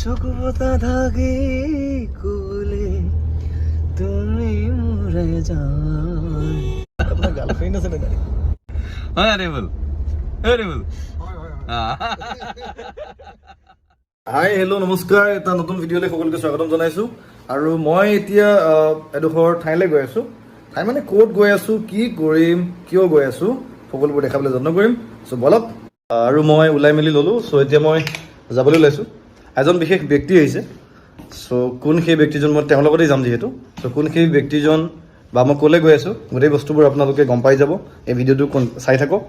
চকু থাকি কুলি তুমি মোৰে জান। আপোনাৰ গাৰ্লফ্ৰেণ্ড আছে নে নাই? হয় ৰেবুল, ৰেবুল। হাই, হেল্ল', নমস্কাৰ। এটা নতুন ভিডিঅ'লৈ সকলোকে স্বাগতম জনাইছোঁ। আৰু মই এতিয়া এডোখৰ ঠাইলৈ গৈ আছোঁ। ঠাই মানে ক'ত গৈ আছোঁ, কি কৰিম, কিয় গৈ আছোঁ, সকলোবোৰ দেখাবলৈ যত্ন কৰিম। চ' বলক। আৰু মই ওলাই মেলি ল'লোঁ। চ' এতিয়া মই যাবলৈ ওলাইছোঁ। এজন বিশেষ ব্যক্তি আহিছে। চ' কোন সেই ব্যক্তিজন, মই তেওঁৰ লগতেই যাম যিহেতু, চ' কোন সেই ব্যক্তিজন বা মই ক'লৈ গৈ আছোঁ, গোটেই বস্তুবোৰ আপোনালোকে গম পাই যাব। এই ভিডিঅ'টো কোন চাই থাকক।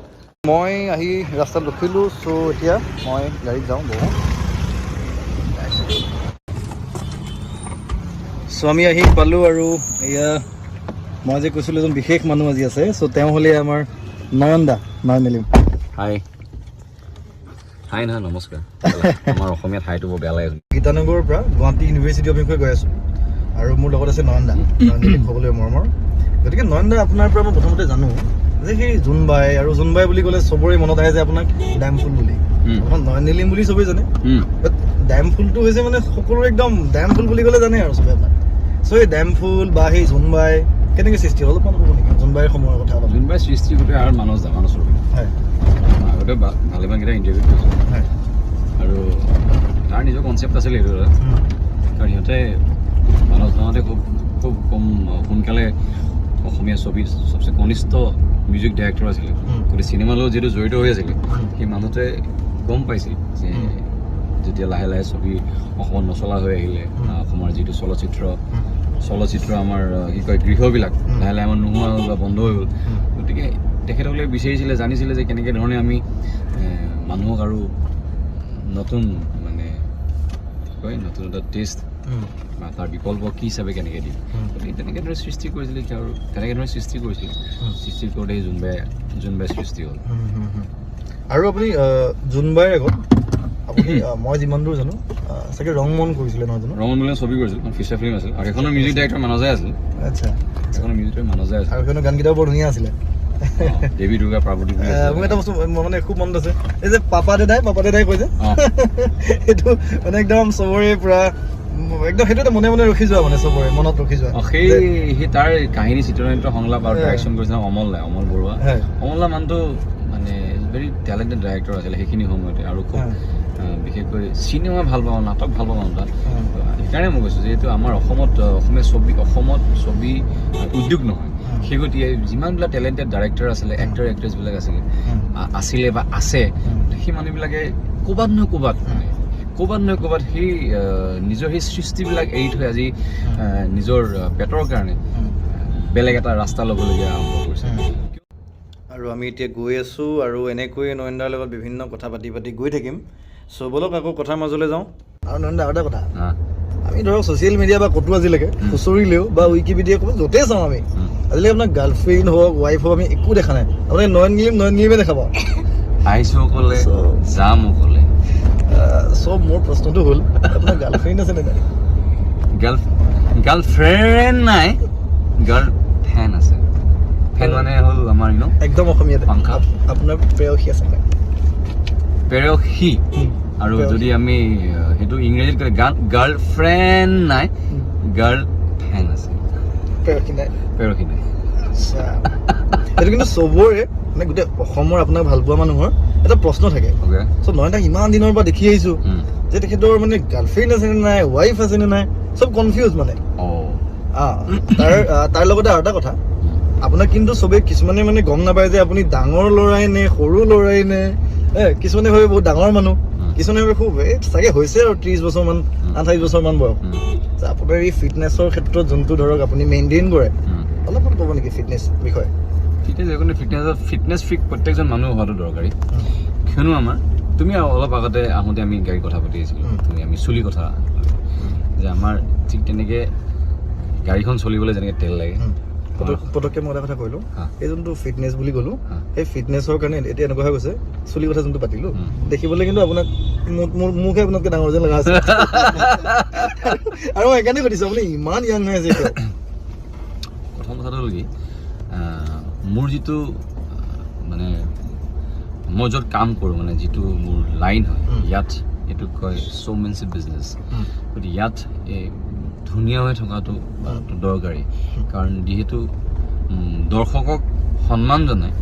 মই আহি ৰাস্তাত ৰখিলোঁ। চ' এতিয়া মই গাড়ীত যাওঁ, বহোঁ। চ' আমি আহি পালোঁ। আৰু এয়া মই যে কৈছিলোঁ এজন বিশেষ মানুহ আজি আছে, চ' তেওঁ হ'লে আমাৰ নয়ন দা, নয়ন নীলিম। হাই, হাই নহয়, নমস্কাৰ। আমাৰ অসমীয়াত হাইটো বৰ বেয়া লাগে। গীতানগৰৰ পৰা গুৱাহাটী ইউনিভাৰ্চিটি অভিমুখে গৈ আছোঁ আৰু মোৰ লগত আছে নয়ন দা, নয়ন নীলিম, সকলোৱে মৰমৰ। গতিকে নয়ন দা, আপোনাৰ পৰা মই প্ৰথমতে জানো যে সেই জোনবাই, আৰু জোনবাই বুলি ক'লে চবৰে মনত আহে যে আপোনাক ডেমফুল বুলি। আপোনাৰ নয়ন নীলিম বুলি চবেই জানে, বাট ডেমফুলটো হৈছে মানে সকলোৰে একদম ডেমফুল বুলি ক'লে জানে আৰু চবে আপোনাক। চ' এই ডেমফুল বা সেই জোনবাই কেনেকৈ সৃষ্টি হ'ল, অলপমান ক'ব নেকি জোনবাইৰ সময়ৰ কথা অলপ? জোনবাই সৃষ্টি গোটেই আৰু মানস দা, মানস ৰবি। আগতে ভালেমানকেইটা ইণ্টাৰভিউ কৰিছোঁ। আৰু তাৰ নিজৰ কনচেপ্ট আছিল সেইটো এটা। কাৰণ সিহঁতে মানস দাহঁতে খুব খুব কম সোনকালে অসমীয়া ছবিৰ চবচে কনিষ্ঠ মিউজিক ডাইৰেক্টৰ আছিলে। গতিকে চিনেমাৰ লগত যিহেতু জড়িত হৈ আছিলে, সেই মানুহটোৱে গম পাইছিল যে যেতিয়া লাহে লাহে ছবি অসমত নচলা হৈ আহিলে, অসমৰ যিটো চলচ্চিত্ৰ আমাৰ কি কয় গৃহবিলাক লাহে লাহে আমাৰ নোহোৱা হ'ল বা বন্ধ হৈ গ'ল। গতিকে তেখেতসকলে বিচাৰিছিলে, জানিছিলে যে কেনেকৈ ধৰণে আমি মানুহক আৰু নতুন মানে কি কয় নতুন এটা টেষ্ট বা তাৰ বিকল্প কি হিচাপে কেনেকৈ দিম। গতিকে তেনেকৈ ধৰণে সৃষ্টি কৰিছিলে কি আৰু তেনেকৈ ধৰণে সৃষ্টি কৰিছিলে। সৃষ্টি কৰোঁতে সেই জোনবাই জোনবাই সৃষ্টি হ'ল। আৰু আপুনি জোনবাইৰ আগত আপুনি মই যিমান দূৰ জানো চাগে ৰংমন কৰিছিলে, নহয় জানো? ৰমন বুলি ছবি কৰিছিল, ফিচাৰ ফিল্ম আছিল আৰু সেইখনৰ মিউজিক ডাইৰেক্টৰ মানসে আছিল। সেইখনৰ মিউজিক ডাইৰেক্টৰ মানসে আছিল। আৰু সেইখনৰ গানকেইটাও বৰ ধুনীয়া আছিলে। দেৱী দুৰ্গা পাৰ্বতী বুলি আছিল। মোৰ এটা বস্তু মোৰ মানে খুব মনত আছে, এই যে পাপা দেদাই, পাপা দেদাই কৈ যে সেইটো মানে একদম চবৰে পুৰা একদম সেইটো এটা মনে মনে ৰখি যোৱা, মানে চবৰে মনত ৰখি যোৱা। সেই সেই তাৰ কাহিনী, চিত্ৰনাট্য, সংলাপ আৰু ডাইৰেকশ্যন কৰিছিলে অমল দাই, অমল বৰুৱা। অমল দা মানুহটো মানে ভেৰি টেলেণ্টেড ডাইৰেক্টৰ আছিলে সেইখিনি সময়তে আৰু খুব বিশেষকৈ চিনেমা ভাল পাওঁ, নাটক ভাল পাওঁ মানুহ। সেইকাৰণে মই কৈছোঁ, যিহেতু আমাৰ অসমত অসমীয়া ছবি, অসমত ছবি উদ্যোগ নহয়, সেই গতিকে যিমানবিলাক টেলেণ্টেড ডাইৰেক্টৰ আছিলে, এক্টৰ এক্ট্ৰেছবিলাক আছিলে, আছিলে বা আছে, সেই মানুহবিলাকে ক'ৰবাত নহয় ক'ৰবাত মানে ক'ৰবাত নহয় ক'ৰবাত সেই নিজৰ সেই সৃষ্টিবিলাক এৰি থৈ আজি নিজৰ পেটৰ কাৰণে বেলেগ এটা ৰাস্তা ল'বলগীয়া আৰম্ভ কৰিছে। আৰু আমি এতিয়া গৈ আছোঁ আৰু এনেকৈয়ে নয়নদাৰ লগত বিভিন্ন কথা পাতি পাতি গৈ থাকিম। চ' ব'লক, আকৌ কথাৰ মাজলৈ যাওঁ। আৰু নয়নদা, আৰু এটা কথা, আমি ধৰক ছ'চিয়েল মিডিয়া বা ক'তো আজিলৈকে খুচৰিলেও বা উইকিপিডিয়া ক'ৰবাত য'তেই চাওঁ, আমি আজিলৈকে আপোনাৰ গাৰ্লফ্ৰেণ্ড হওক, ৱাইফ হওক, আমি একো দেখা নাই। আপোনাৰ নয়ন নীলিম, নয়ন নীলিমে দেখা পাওঁ। আহিছোঁ অকলে, যাম অকলে। চ' মোৰ প্ৰশ্নটো হ'ল, আপোনাৰ গাৰ্লফ্ৰেণ্ড আছে নে নাই? গাৰ্লফ্ৰেণ্ড নাই, গাৰ্ল ফেন আছে। ফেন মানে হ'ল আমাৰ you know একদম অসমীয়াতে। পাংখা। আপোনাৰ প্ৰেয়সী আছে নাই? প্ৰেয়সী। আৰু প্ৰেয়সী। যদি আমি সেইটো ইংৰাজীত কয়, গাৰ্ল ফ্ৰেণ্ড নাই, গাৰ্ল ফেন আছে। প্ৰেয়সী নাই? প্ৰেয়সী নাই। আচ্ছা, সেইটো কিন্তু চবৰে মানে গোটেই অসমৰ আপোনাক ভাল পোৱা মানুহৰ এটা প্ৰশ্ন থাকে। চ' নয়নদাক ইমান দিনৰ পৰা দেখি আহিছো যে তেখেতৰ মানে গাৰ্লফ্ৰেণ্ড আছে নে নাই, ৱাইফ আছে নে নাই, চব কনফিউজ মানে। তাৰ লগতে আৰু এটা কথা, আপোনাক কিন্তু চবেই কিছুমানে মানে গম নাপায় যে আপুনি ডাঙৰ ল'ৰাই নে সৰু ল'ৰাই নে। কিছুমানে ভাবে বহুত ডাঙৰ মানুহ, কিছুমানে ভাবে খুব এই চাগে হৈছে আৰু 30 বছৰমান, 28 বছৰমান বয়স। যে আপোনাৰ এই ফিটনেছৰ ক্ষেত্ৰত যোনটো ধৰক আপুনি মেইনটেইন কৰে, অলপমান ক'ব নেকি ফিটনেছ বিষয়ে? ফিটনেছ যিকোনো ফিটনেছ ফ্ৰীক প্ৰত্যেকজন মানুহ হোৱাটো দৰকাৰী। কিয়নো আমাৰ তুমি অলপ আগতে আহোঁতে আমি গাড়ীত কথা পাতি আছিলোঁ, তুমি আমি চুলি কথা যে আমাৰ ঠিক তেনেকৈ গাড়ীখন চলিবলৈ যেনেকৈ তেল লাগে। পটককৈ মই এটা কথা কৈ লওঁ। হা। এই যোনটো ফিটনেছ বুলি ক'লো, হা। সেই ফিটনেছৰ কাৰণে এতিয়া এনেকুৱা হৈ গৈছে, চুলি কথা যোনটো পাতিলো, দেখিবলৈ কিন্তু আপোনাক মোকহে আপোনাতকৈ ডাঙৰ যেন লগা আছে। আৰু মই সেইকাৰণে সুধিছো, আপুনি ইমান য়াং হৈ আছে এতিয়া। প্ৰথম কথাটো হ'ল কি, মোৰ যিটো মানে মই য'ত কাম কৰোঁ, মানে যিটো মোৰ লাইন হয়, ইয়াত এইটো কয় শ্ব'মেনশ্বিপ বিজনেছ। গতিকে ইয়াত এই ধুনীয়া হৈ থকাটো দৰকাৰী, কাৰণ যিহেতু দৰ্শকক সন্মান জনায়,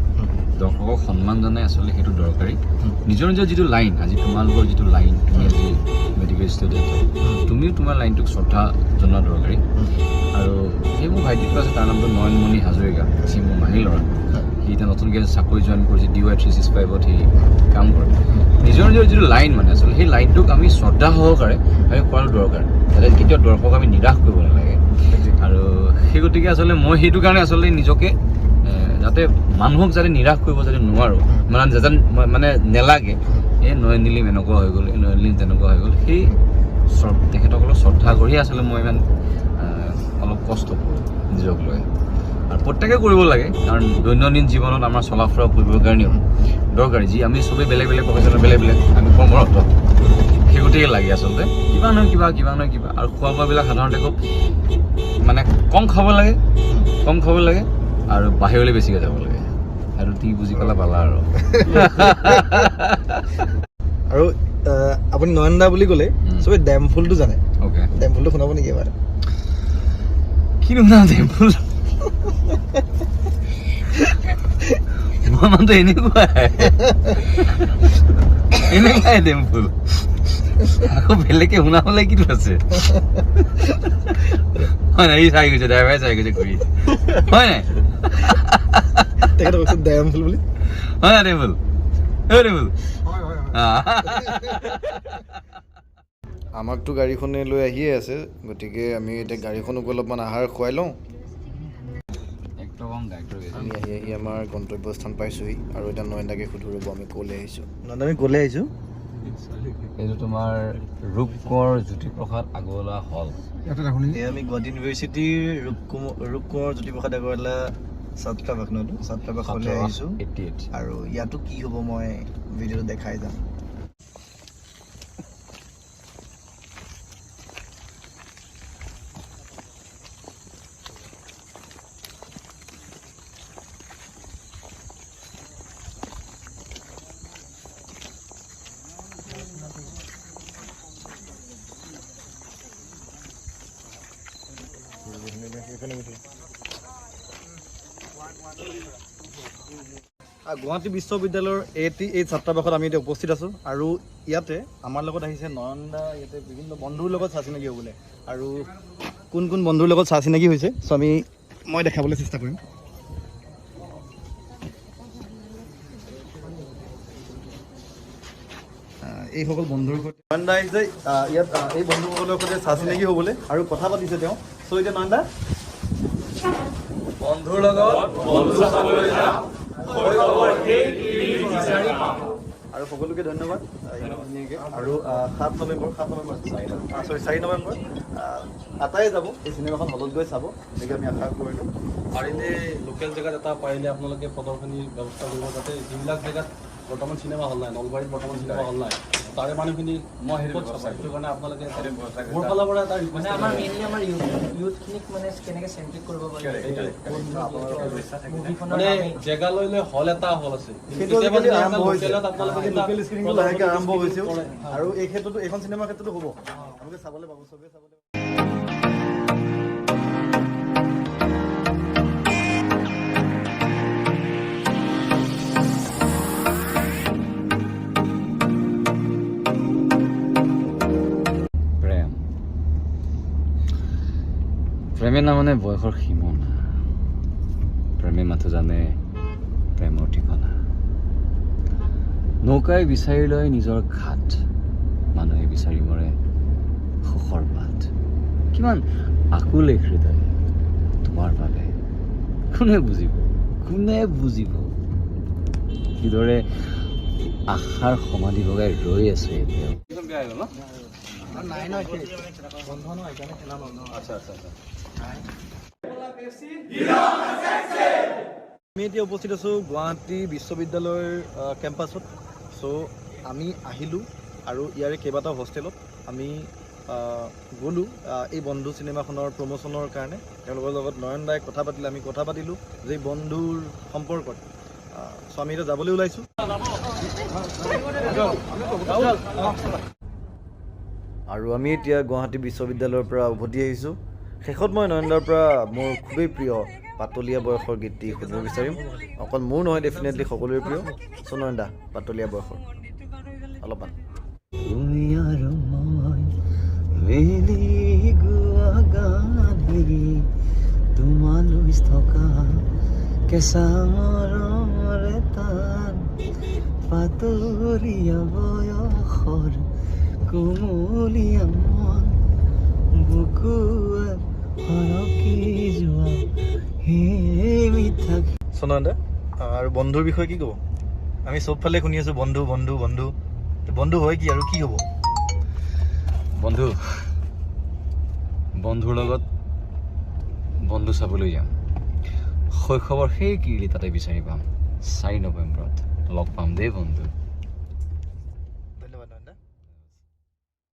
দৰ্শকক সন্মান জনাই আচলতে সেইটো দৰকাৰী। নিজৰ নিজৰ যিটো লাইন, আজি তোমালোকৰ যিটো লাইন, তুমি আজি মেডিকেল ষ্টুডেণ্ট, তুমিও তোমাৰ লাইনটোক শ্ৰদ্ধা জনোৱা দৰকাৰী। আৰু সেই মোৰ ভাইটিটো আছে, তাৰ নামটো নয়নমণি হাজৰিকা, সি মোৰ মাহী ল'ৰা। সি এতিয়া নতুনকৈ চাকৰি জইন কৰিছে, DY 365ত সি কাম কৰে। নিজৰ নিজৰ যিটো লাইন, মানে আচলতে সেই লাইনটোক আমি শ্ৰদ্ধা সহকাৰে আমি কৰাটো দৰকাৰ, যাতে কেতিয়াও দৰ্শকক আমি নিৰাশ কৰিব নালাগে। আৰু সেই গতিকে আচলতে মই সেইটো কাৰণে আচলতে নিজকে যাতে মানুহক যাতে নিৰাশ কৰিব যাতে নোৱাৰোঁ, মানে যাতে মানে নেলাগে এই নয়ন নীলিম এনেকুৱা হৈ গ'ল, এই নয়ন নীলিম তেনেকুৱা হৈ গ'ল, সেই তেখেতসকলক শ্ৰদ্ধা কৰিয়ে আচলতে মই ইমান অলপ কষ্ট কৰোঁ নিজক লৈ। আৰু প্ৰত্যেকে কৰিব লাগে, কাৰণ দৈনন্দিন জীৱনত আমাৰ চলা ফুৰা কৰিবৰ কাৰণেও দৰকাৰী। যি আমি চবেই বেলেগ বেলেগ প্ৰফেশ্যনত, বেলেগ বেলেগ আমি কৰ্মৰত, সেই গতিকে লাগে আচলতে কিবা নহয় কিবা, কিবা নহয় কিবা। আৰু খোৱা বোৱাবিলাক সাধাৰণতে খুব মানে কম খাব লাগে, কম খাব লাগে আৰু বাহিৰলৈ বেছিকৈ যাব লাগে। আৰু কি বুজি পালা পালা আৰু। আৰু আপুনি নয়ন দা বুলি ক'লে চবেই ডেম ফুলটো জানে। ডেম ফুলটো শুনাব নেকি এবাৰ? কি নুশুনাম ডেম ফুল? মই মানুহটো এনেকুৱাই, এনেকুৱাই ডেম ফুল। আকৌ বেলেগকে শুনাবলৈ কিটো আছে? হয় নাই? ই চাই গৈছে, ড্ৰাইভাৰে চাই গৈছে ঘূৰি, হয় নাই? তেখেতে কৈছে ডেম ফুল বুলি। হয় নাই ডেম ফুল? এই ডেম ফুল। আমাকতো গাড়ীখনে লৈ আহিয়ে আছে, গতিকে আমি এতিয়া গাড়ীখনকো অলপমান আহাৰ খুৱাই লওঁ। আমি আহি আহি আমাৰ গন্তব্যস্থান পাইছোঁহি। আৰু এতিয়া নয়নদাকে সুধো ৰ'ব, আমি ক'লৈ আহিছোঁ। নয়নদা, আমি ক'লৈ আহিছোঁ? এইটো তোমাৰ ৰূপকোঁৱৰ জ্যোতিপ্ৰসাদ আগৰৱালা হল। এই আমি গুৱাহাটী ইউনিভাৰ্চিটিৰ ৰূপকোঁৱৰ জ্যোতিপ্ৰসাদ আগৰৱালা ছাত্ৰাবাস, নহয় ছাত্ৰাবাসলৈ আহিছোঁ। 88। আৰু ইয়াতো কি হ'ব মই ভিডিঅ'টো দেখাই যাম। গুৱাহাটী বিশ্ববিদ্যালয়ৰ 88 ছাত্ৰাবাসত আমি এতিয়া উপস্থিত আছোঁ। আৰু ইয়াতে আমাৰ লগত আহিছে নয়ন দা। ইয়াতে বিভিন্ন বন্ধুৰ লগত চা চিনাকি হ'বলৈ, আৰু কোন কোন বন্ধুৰ লগত চা চিনাকি হৈছে, চ' মই দেখাবলৈ চেষ্টা কৰিম। এইসকল বন্ধুৰ সৈতে নয়ন দা আহিছে, ইয়াত এই বন্ধুসকলৰ সৈতে চা চিনাকি হ'বলৈ আৰু কথা পাতিছে তেওঁ। চ' এতিয়া নয়ন দা বন্ধুৰ লগত বন্ধু চাবলৈ যাম। আৰু সকলোকে ধন্যবাদ, ইমান ধুনীয়াকৈ। আৰু 7 নৱেম্বৰ, 7 নৱেম্বৰ, চৰি, 4 নৱেম্বৰ আটায়ে যাব এই চিনেমাখন হলত গৈ চাব, গতিকে আমি আশা কৰিলোঁ। পাৰিলে লোকেল জেগাত এটা পাৰিলে আপোনালোকে প্ৰদৰ্শনীৰ ব্যৱস্থা কৰিব, যাতে যিবিলাক জেগাত বৰ্তমান চিনেমা হল নাই, নলবাৰীত বৰ্তমান চিনেমা হল নাই, তাৰে মানুহখিনি মই সেইটো ক'ত চাব? ব্যৱস্থা সেইটো কাৰণে আপোনালোকে সেইটো ব্যৱস্থা কৰিম। মোৰ ফালৰ পৰা এটা মানে ৰিকুৱেষ্ট। আমাৰ মেইনলি আমাৰ ইউথখিনিক মানে কেনেকৈ চেণ্ট্ৰিক কৰিব পাৰি মুভিখনৰ। মানে জেগা লৈ লৈ হল এটা হল আছে। সেইটো কেতিয়াবা আজিকালি যদি এটা আৰম্ভ হৈছে। লোকেলত আপোনালোকে এটা লোকেল স্ক্ৰীনিংটো লাহেকৈ আৰম্ভ হৈছে। কৰে। আৰু এই ক্ষেত্ৰতো, এইখন চিনেমাৰ ক্ষেত্ৰতো হ'ব, আপোনালোকে চাবলৈ পাব, চবেই চাবলৈ পাব। প্ৰেম, প্ৰেমে নামানে বয়সৰ সীমনা, প্ৰেমে মাথো জানে প্ৰেমৰ ঠিকনা। নৌকাই বিচাৰি লয় নিজৰ ঘাট, মানুহে বিচাৰি মৰে সুখৰ বাট। কিমান আকুল এই হৃদয় তোমাৰ বাবে, কোনে বুজিব, কোনে বুজিব? কিদৰে আশাৰ সমাধি লগাই ৰৈ আছো এতিয়াও। নাই নহয়, বন্ধ নহয়, সেইকাৰণে খেলা বন্ধ। আচ্ছা আচ্ছা আচ্ছা। আমি এতিয়া উপস্থিত আছোঁ গুৱাহাটী বিশ্ববিদ্যালয়ৰ কেম্পাছত। চ' আমি আহিলোঁ আৰু ইয়াৰে কেইবাটাও হোষ্টেলত আমি গ'লোঁ এই বন্ধু চিনেমাখনৰ প্ৰমোশ্যনৰ কাৰণে। তেওঁলোকৰ লগত নয়ন দাই কথা পাতিলে, আমি কথা পাতিলোঁ যে এই বন্ধুৰ সম্পৰ্কত। চ' আমি এতিয়া যাবলৈ ওলাইছোঁ। আৰু আমি এতিয়া গুৱাহাটী বিশ্ববিদ্যালয়ৰ পৰা উভতি আহিছোঁ। শেষত মই নয়নদাৰ পৰা মোৰ খুবেই প্ৰিয় পাতলীয়া বয়সৰ গীতটি শুনিব বিচাৰিম। অকল মোৰ নহয়, ডেফিনেটলি সকলোৰে প্ৰিয়। চ' নয়নদা, পাতলীয়া বয়সৰ অলপমান। তুমি আৰু মই মিলি গোৱা গানেই, তোমালৈ থকা কেঁচা মৰমৰে টান, পাতলীয়া বয়সৰ কুমলীয়া মন, বুকুৱে সৰকি যোৱা সেই মিঠা চ' নয়নদা, আৰু বন্ধুৰ বিষয়ে কি ক'ব? আমি চবফালে শুনি আছোঁ বন্ধু, বন্ধু, বন্ধু। বন্ধু হয় কি আৰু কি হ'ব? বন্ধু, বন্ধুৰ লগত বন্ধু চাবলৈ যাম। শৈশৱৰ সেই কিৰিলি তাতে বিচাৰি পাম। 4 নৱেম্বৰত লগ পাম দেই বন্ধু।